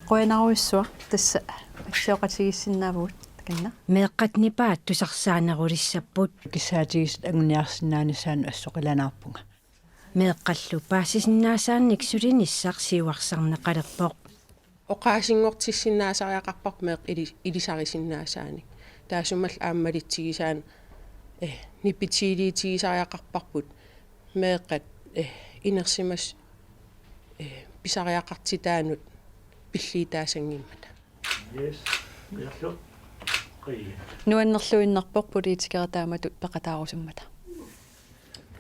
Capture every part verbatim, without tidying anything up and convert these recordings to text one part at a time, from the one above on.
Qujanarujussuaq tassa atsioqatigiissinnaavugut takanna. Meeqqat nipaat tusarsaanerulissapput. Kissaatigisassat anguniarsinnaanissaannut assoqilanaarpunga. Meeqqallu paasisinnaasaannik sulinissaq siuarsarneqalerpoq. Oqaasinngortissinnaasariaqarparput meeqqat ili-, ilisarisinnaasaannik. Taassumalu aamma malitsigisaan, eh, nipitiiliitigisariaqarparput meeqqat, eh, inersimasut, eh, pisariaqartitaannut pilliitaassanngimmata. Yes. Nuannerluinnarpoq politikerit taamatut peqataarusummata.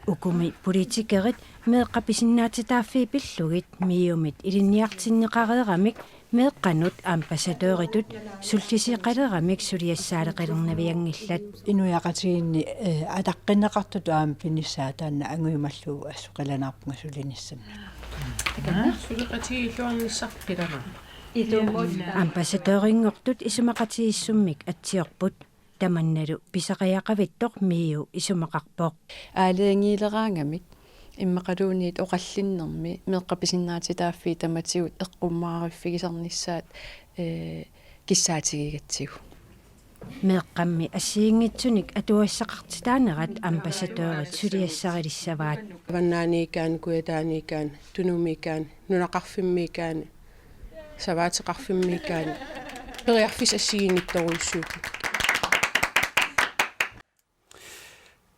Ukumi politikerit meeqqat pisinnaatitaaffii pillugit MIO-mit ilinniartinneqareeramik meeqqanut ambassadøritut sulliseqaleramik suliassaaleqilernavianngillat. Inuiaqatigiinni, eh, ataqqinneqartutut aamma pinissaa taanna angujumallugu assoqilanaarpunga sulinissamut. Suleqatigiilluarnissaq qilanaarpoq. Ambassadørinngortut isumaqatigiissummik atsiorput. Tamannalu pisariaqavittoq MIO isumaqarpoq. Aalajangiileraangamik immaqaluunniit oqallinnermi meeqqat pisinnaatitaaffii tamatigut eqqummaariffigisarnissaat, eh, kissaatigigatsigu. Meeqqammi assigiinngitsunik atugassaqartitaanerat ambassadørit suliassarilissavaat. Avannaaniikkaanni, Kujataaniikkaanni, Tunumiikkaanni, nunaqarfimmiikkaanni, savaateqarfimmiikkaanni, periarfissat assigiinngitsorujussuupput.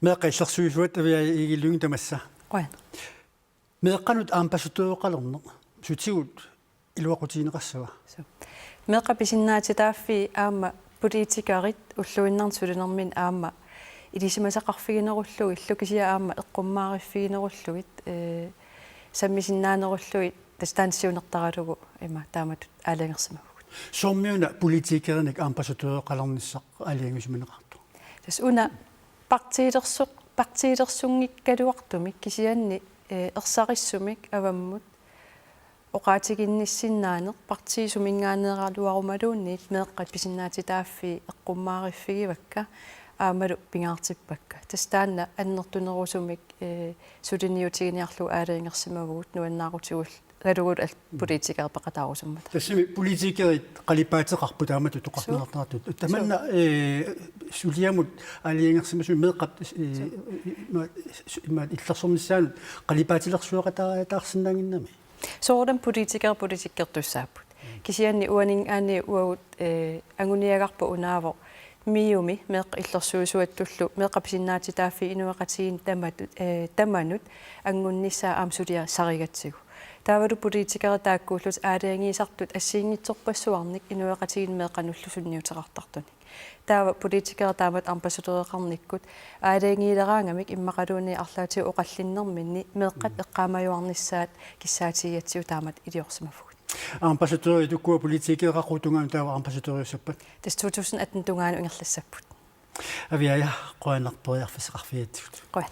Meeqqat illersuisuat Aviaja Egede Lynge tamassa. Qujan. Meeqqanut ambassadøreqalerneq sutigut iluaqutigineqassava? Suu. Meeqqat pisinnaatitaaffii aamma politikerit ulluinnarni sulinerminni aamma ilisimasaqarfiginerullugillu kisianni aamma eqqummaariffiginerullugit, eh, sammisinnaanerullugit tassa taanna siunertaralugu ima taamatut aalajangersimavugut. Soormiuna politikerinik ambassadøreqalernissaq aalajangiussimaneqartoq? Tassa una partiilersoq-, partiilersunngikkaluartumik kisianni, eh, ersarissumik avammut oqaatiginnissinnaaneq partiit suminngaanneeraluarumaluunniit meeqqat pisinnaatitaaffii eqqummaariffigivakka aammalu pingaartippakka. Tassa taanna annertunerusumik, eh, suliniutiginiarlugu aalajangersimavugut nuannaarutigalugu al-, politikerit peqataarusummata. Tassami politikerit qalipaateqarput taamatut toqqarneqartartut. Suu. Tamanna, suu, eh, suliamut aalajangersimasumik meeqqat, eh, suu, ima, ima illersornissaanut qalipaatilersueqataariataarsinnaannginnami. Soorunami politikerit politikkertussaapput. Kisianni uaninngaanniit uagut, eh, anguniagarput unaavoq MIO-mi meeqqat illersuisuattullu meeqqat pisinnaatitaaffii inuiaqatigiinni tamat-, eh, tamanut angunnissaa aamma suliassarigatsigu. Taavalu politikerit taakkuullutik aalajangiisartut assigiinngitsorpassuarnik inuiaqatigiinni meeqqanullu sunniuteqartartunik. Taava politikerit taamatut ambassadøreqarnikkut aalajangiileraangamik immaqaluunniit arlaatigut oqallinnerminni meeqqat eqqaamajuarnissaat kissaatigigatsigu taamatut iliorsimavugut. Ambassadørit uku politikerit qaqutungaanuttaaq ambassadøriussappat? Tassa to tusind atten tungaanut ingerlassapput. Aviaja, qujanaq periarfissaqarfigigatsigut. Qujan.